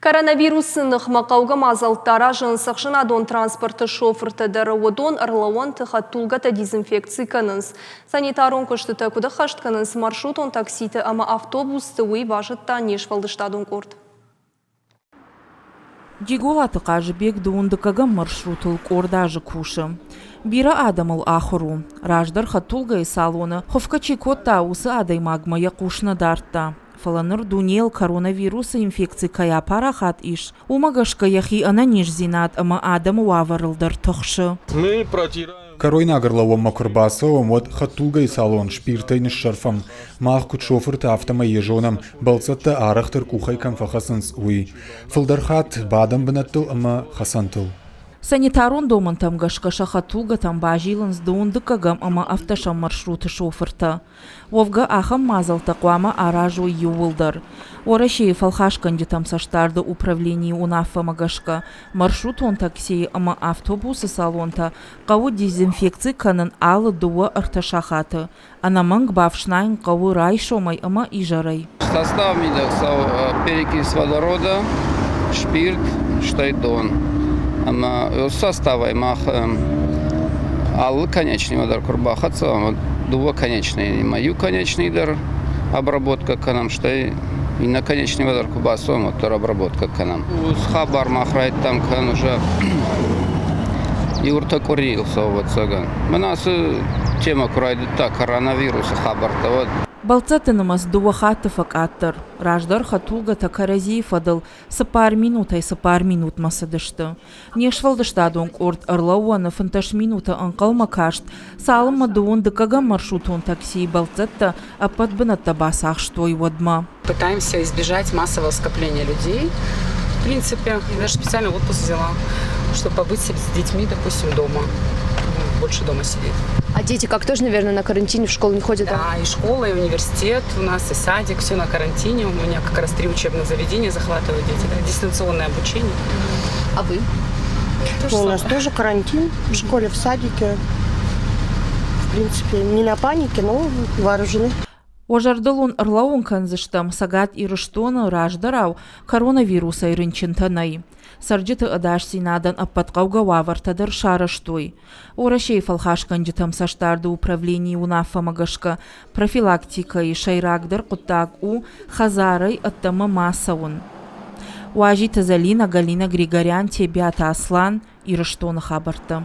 Коронавирусы ныхмӕ хъӕугӕ мадзӕлттӕ аразынц ӕхсӕнадон транспорты шофыртӕ дӕр. Уыдон ӕрлӕууӕнты хӕдтулгӕтӕ дезинфекци кӕнынц. Санитарон куыстытӕ куыд ӕххӕст кӕнынц маршрутон такситы ӕмӕ автобусты, уый базыдта не сфӕлдыстадон къорд. Джиголаты Хъазыбег дыууын дыккӕгӕм маршрутыл къорд азы кусы. Бирӕ адӕмыл ахуыр у. Раздӕр хӕдтулгӕйы салоны хуыфгӕ чи кодта, уыцы адӕймагмӕ йӕ хъус нӕ дардта. Фӕлӕ ныр дунейыл коронавирусы инфекци кӕй апарахат ис, уымӕ гӕсгӕ йӕхи ӕнӕниздзинад ӕмӕ адӕмы уавӕрыл дӕр тыхсы. Кӕройнаг ӕрлӕууӕнмӕ куы рбацӕуӕм, уӕд хӕдтулгӕйы салон спиртӕй ныссӕрфӕм. Мах куыд шофыртӕ, афтӕмӕй йӕ зонӕм, бӕлццӕттӕ арӕхдӕр къухӕй кӕм фӕхӕцынц, уый. Фылдӕр хатт бадӕн бынӕттыл ӕмӕ хӕцӕнтыл. Санитарон домӕнтӕм гӕсгӕ сӕ хӕдтулгӕтӕм базилынц дыууын дыккӕгӕм ӕмӕ ӕвддӕсӕм маршруты шофыртӕ. Уӕвгӕ ахӕм мадзӕлттӕ хъуамӕ аразой иууылдӕр. Уӕрӕсейы фӕлхасгӕнджытӕм цӕстдарды управленийы уынаффӕмӕ гӕсгӕ, маршрутон таксийы ӕмӕ автобусы салонтӕ хъӕуы дезинфекци кӕнын алы дыууӕ-ӕртӕ сахаты. Ӕнӕмӕнг бафснайын хъӕуы райсомӕй ӕмӕ изӕрӕй. Состав мидӕг цӕуы перекись водорода, спирт, стӕй дон. Ӕмӕ составӕй мах алы конечныймӕ дӕр куы рбахӕццӕ уӕм, дыууӕ конечныйимӕ иу конечный дӕр обработка кӕнӕм, стӕй иннӕ конечныймӕ дӕр куы бацӕуӕм, уӕддӕр обработка кӕнӕм. Уыцы хабар мах райдыдтам кӕнын уже иу ӕртӕ къуырийыл цӕуы, ӕвӕццӕгӕн. Мӕнӕ ацы темӕ куы райдыдта коронавирусы хабӕрттӕ, уӕд. Бӕлццӕтты нымӕц дыууӕ хатты фӕкъаддӕр. Раздӕр хӕдтулгӕтӕ кӕрӕдзийы фӕдыл цыппар минутӕй цыппар минутмӕ цыдысты. Не сфӕлдыстадон къорд ӕрлӕууӕны фынддӕс минуты ӕнхъӕлмӕ каст, цалынмӕ дыууын дыккӕгӕм маршрутон таксийы бӕлццӕттӕ ӕппӕт бынӕттӕ бацахстой, уӕдмӕ. Пытаемся избежать массового скопления людей. В принципе, я даже специально отпуск взяла, чтобы побыть с детьми, допустим, дома. Больше дома сидеть. А дети как тоже, наверное, на карантине в школу не ходят? Да, и школа, и университет у нас, и садик, все на карантине. У меня как раз три учебных заведения захватывают дети, да, дистанционное обучение. А вы? Ну, у нас тоже карантин в школе, в садике. В принципе, не на панике, но вооружены. Уӕ зӕрдыл уын ӕрлӕууын кӕндзыстӕм, Цӕгат Ирыстоны раздӕрау коронавирусӕй рынчынтӕ нӕй. Цӕрджыты ӕдасдзинадӕн ӕппӕт хъӕугӕ уавӕртӕ дӕр сарӕзтой. Уӕрӕсейы фӕлхасгӕнджытӕм цӕстдарды управленийы уынаффӕмӕ гӕсгӕ профилактикӕйы сӕйрагдӕр хъуыддаг у хӕдзарӕй ӕддӕмӕ ма цӕуын. Уазиты Зӕлинӕ, Галина Григорян, Тебиаты Аслан, Ирыстоны хабӕрттӕ.